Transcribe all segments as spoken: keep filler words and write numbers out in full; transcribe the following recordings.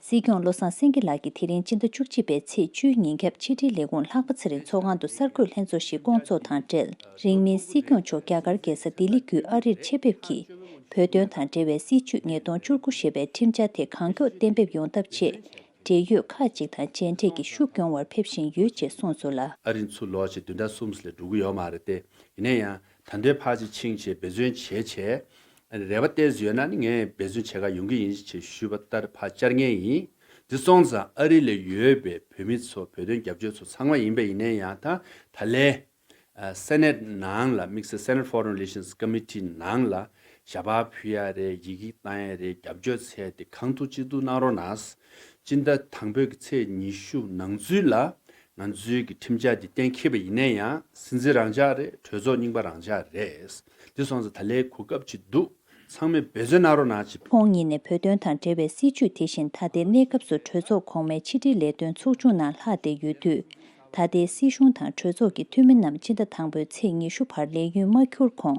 སྲིད་སྐྱོང་བློ་བཟང་སེང་གེ་ལགས་ཀྱིས་དེ་རིང་སྤྱི་ཟླ་བཅུ་གཅིག་པའི་ཚེས་བཅུའི་ཉིན་རྒྱབ་ཕྱི་དྲིལ་ལས་ཁུངས་ལྷག་པ་ཚེ་རིང་ཚོགས་ཁང་དུ་གསར་འགོད་ལྷན་ཚོགས་ཤིག་བསྐོང་ཚོགས་དང་འབྲེལ། རིང་མིན་སྲིད་སྐྱོང་མཆོག་རྒྱ་གར་རྒྱལ་ས་ལྡི་ལི་བརྒྱུད་ཨ་རིར་ཆེད་ཕེབས་ཀྱིས། བོད་དོན་དང་འབྲེལ་བའི་སྲིད་བྱུས་ཉིས་སྟོང་བཅུ་དགུ་ཞེས་པའི་ཁྲིམས་འཆར་དེ་གང་མགྱོགས་གཏན་འབེབས་ཡོང་ཐབས་ཆེད། འབྲེལ་ཡོད་ཁག་ཅིག་དང་མཇལ་འཕྲད་ཀྱིས་ཤུགས་སྐྱོང་བར་ཕེབས་བཞིན་ཡོད་ཅེས་གསུངས་སོང་ལ། ཨ་རི་ཚུར་ལོག་བྱས་བདུན་ཕྲག་གསུམ་ཙམ་ལས་འགྲོ་གི་ཡོད་མ་རེད་དེ། ཡིན་ན་ཡང་ད་དུང་ཕར་ཅིག་ཕྱིན་བྱས་འབད་བརྩོན་བྱས་བྱས། རེ་བ་ཏོག་ཙམ་ཡོད་ན་ནི་ངས་འབད་བརྩོན་བྱེད་ག་ཡོང་གི་ཡིན་ཞེས་ཞུས་པ་ལྟར་ཕར་བཅར་མཁན་ཡིན། དེ་སོང་ཙང་ཨ་རི་ལ་ཡོད་པའི་བོད་མི་ཚོ་བོད་དོན་རྒྱབ་སྐྱོར་ཚོ་ཚང་མ་ཡིན་པ་ཡིན་ན་ཡང་ད་ད་ལན། ཨ་སེ་ནེ་ཊི་ནང་ལ་དམིགས་བསལ་Senate Foreign Relations Committee ནང་ལ་ཞལ་པར་ཕུལ་ཡ་རེད། ཡི་གེ་བཏང་ཡ་རེད། རྒྱབ་སྐྱོར་འཚལ་ཏེ་གང་ཐུབ་ཅི་ཐུབ་གནང་རོགས་གནང་། སྤྱི་ཟླ་དང་པོའི་གི་ཚེས་ཉི་ཤུ་ནང་ཚུད་ལ་ང་ཚོའི་གི་ཁྲིམས་འཆར་འདི་གཏན་འཁེལ་བ་ཡིན་ན་ཡང་སྲིད་འཛིན་རང་འཇགས་རེད། གྲོས་ཚོགས་རྙིང་པ་རང་འཇགས་རེད། འདི་སོང་ཙང་ད་ལན་གོ་སྐབས་ཅིག་འདུག་ཚང་མས་འབད་བརྩོན་གནང་རོགས་གནང་ཅིག་ཁོང་ཉིད་ནས་བོད་དོན་དང་འབྲེལ་བའི་སྲིད་བྱུས་དེ་བཞིན་ད་ལྟའི་གནས་སྐབས་སུ་གྲོས་ཚོགས་གོང་མའི་ཕྱི་དྲིལ་ལས་དོན་ཚོགས་ཆུང་ནང་ལྷག་བསྡད་ཡོད་དུས། ད་ལྟའི་སྲིད་གཞུང་དང་གྲོས་ཚོགས་ཀྱི་འཐུས་མི་རྣམས་སྤྱི་ཟླ་དང་པོའི་ཚེས་ཉི་ཤུ་བར་ལས་ཡུན་མ་འཁྱོལ་གོང་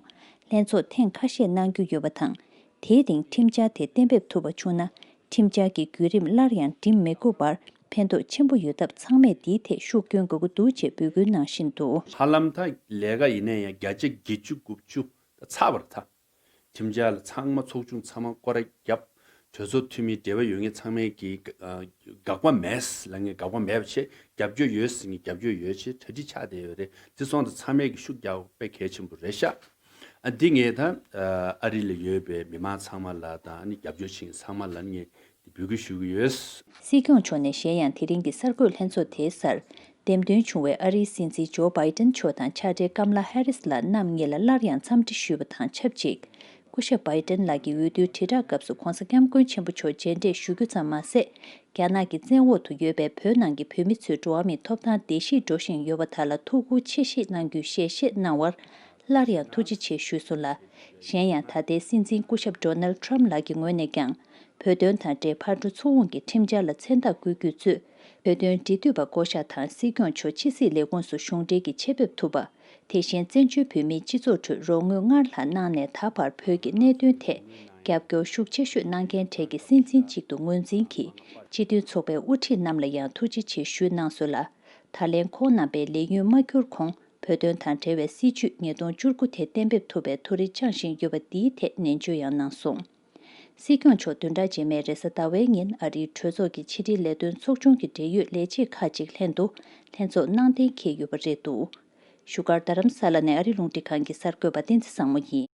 ལྷན་ཚོགས་ཐེངས་ཁ་ཤས་གནང་རྒྱུ་ཡོད་པ་དང་། དེའི་རིང་ཁྲིམས་འཆར་དེ་གཏན་འབེབས་ཐུབ་པ་བྱུང་ན། ཁྲིམས་འཆར་གྱི་བརྒྱུད་རིམ་སླར་ཡང་འགྲིམ་མི་དགོས་པར་ཕན་ཐོགས་ཆེན་པོ་ཡོད་སྟབས། ཚང་མས་འདིའི་ཐད་ཤུགས་སྐྱོན་དགོས་ཀྱི་འདུག་ཅེས་འབོད་སྐུལ་གནང་བཞིན་འདུག་ཧ་ལམ་ད་ལས་ཀ་ཡིན་ན་ཡང་བརྒྱ་ཆ་བརྒྱད་ཅུ་དགུ་བཅུ་ད་ཚར་བར་ཐལ། ཁྲིམས་འཆར་ལ་ཚང་མ་ཚོགས་ཆུང་ཚང་མ་སྐོར་ར་བརྒྱབ། གྲོས་ཚོགས་འཐུས་མི་འབྲེལ་བ་ཡོད་མཁན་ཚང་མས་ཀྱི་ཨ་དགག་པ་མེད་ལབ་མཁན་དགག་པ་མེད་པ་བྱས། རྒྱབ་སྐྱོར་ཡོད་ཟེར་མཁན་རྒྱབ་སྐྱོར་ཡོད་བྱས་གྲ་སྒྲིག་ཆགས་བསྡད་ཡོད་རེད། དེ་སོང་ཙང་ཚང་མས་ཀྱི་ཤུགས་རྒྱག་དཔེ་གལ་ཆེན་པོ་རེད་ཤག་ཨ་འདི་ངས་ད་ཨ་རི་ལ་ཡོད་པའི་མི་མང་ཚང་མ་ལ་དང་ཨ་ནི་རྒྱབ་སྐྱོར་བྱེད་མཁན་ཚང་མ་ལ་ངས་འདི་འབོད་སྐུལ་ཞུ་གི་ཡོད། སྲིད་སྐྱོང་མཆོག་ནས་གཞན་ཡང་དེ་རིང་གི་གསར་འགོད་ལྷན་ཚོགས་དེའི་སར། འདེམས་ཐོན་བྱུང་བའི་ཨ་རིའི་སྲིད་འཛིན་ཇོ་བྷའི་ཏན་མཆོག་དང་ཕྱག་སྦྲེལ་ཀམ་ལ་ཧེ་རིས་ལགས་རྣམ་གཉིས་ལ་སླར་ཡང་འཚམས་འདྲི་ཞུས་པ་དང་ཆབས་ཅིག་སྐུ་ཞབས་བྷའི་ཏན་ལགས་ཀྱིས་འོས་བསྡུའི་དྲིལ་བསྒྲགས་སྐབས་སུ་༧གོང་ས་༧སྐྱབས་མགོན་ཆེན་པོ་མཆོག་མཇལ་འཕྲད་ཞུ་རྒྱུ་ཙམ་མ་ཟད། རྒྱ་ནག་གི་བཙན་འོག་ཏུ་ཡོད་པའི་བོད་ནང་གི་བོད་མི་ཚོའི་འགྲོ་བ་མིའི་ཐོབ་ཐང་བརྡལ་བཤིག་འགྲོ་བཞིན་ཡོད་པ་དག་ལ་ཐུགས་ཁུར་ཆེ་བཞེས་གནང་རྒྱུའི་ཞལ་བཞེས་གནང་བར། སླར་ཡང་ཐུགས་རྗེ་ཆེ་ཞུས་སོང་ལ། གཞན་ཡང་ད་ལྟའི་སྲིད་འཛིན་སྐུ་ཞབས་ཌོ་ནལ་ཊམ་ལགས་ཀྱི་ངོས་ནས་ཀྱང་། བོད་དོན་དང་འབྲེལ་ཕར་འགྲོ་ཚུར་འོང་གི་ཁྲིམས་འཆར་ལ་མཚན་རྟགས་བཀོད་རྒྱུ་གཙོས། བོད་དོན་འབྲེལ་མཐུད་པ་བསྐོ་གཞག་དང་སྲིད་སྐྱོང་མཆོག་ཕྱི་སྲིད་ལས་ཁུངས་སུ་གཞུང་འབྲེལ་གྱི་ཆེད་ཕེབས་ཐུབ་པ། དེ་བཞིན་བཙན་བྱོལ་བོད་མིའི་སྤྱི་ཚོགས་ཁྲོད་རོགས་དངུལ་སྔར་ལྷག་གནང་ནས་ད་བར་བོད་ཀྱི་གནད་དོན་ཐད་རྒྱབ་སྐྱོར་ཤུགས་ཆེ་ཤོས་གནང་མཁན་གྲས་ཀྱི་སྲིད་འཛིན་ཅིག་ཏུ་ངོས་འཛིན་གྱིས། སྤྱི་མཐུན་ཚོགས་པའི་དབུ་ཁྲིད་རྣམས་ལ་ཡང་ཐུགས་རྗེ་ཆེ་ཞུས་གནང་སོང་ལ། ད་ལན་ཁོང་རྣམ་པའི་ལས་ཡུན་མ་འཁྱོལ་གོང་བོད་དོན་དང་འབྲེལ་བའི་སྲིད་བྱུས་ཉིས་སྟོང་བཅུ་དགུ་དེ་གཏན་འབེབས་ཐུབ་པའི་ཐུགས་རེ་བཅངས་བཞིན་ཡོད་པ་འདིའི་ཐད་ནན་བརྗོད་ཡང་གནང་སོང་། སྲིད་སྐྱོང་མཆོག་བདུན་ཕྲག་རྗེས་མའི་རེས་གཟའ་ཟླ་བའི་ཉིན་ཨ་རིའི་གྲོས་ཚོགས་ཀྱི་ཕྱི་དྲིལ་ལས་དོན་ཚོགས་ཆུང་གི་འབྲེལ་ཡོད་ལས་བྱེད་ཁག་ཅིག་ལྷན་དུ་ལྷན་ཚོགས་གནང་གཏན་འཁེལ་ཡོད་པ་རེད་འདུག་བཞུགས་སྒར་རྡ་རམ་ས་ལ་ནས་ཨ་རི་རླུང་འཕྲིན་ཁང་གི་གསར་འགོད་པ་བསྟན་འཛིན་བཟང་མོ་ཡིན།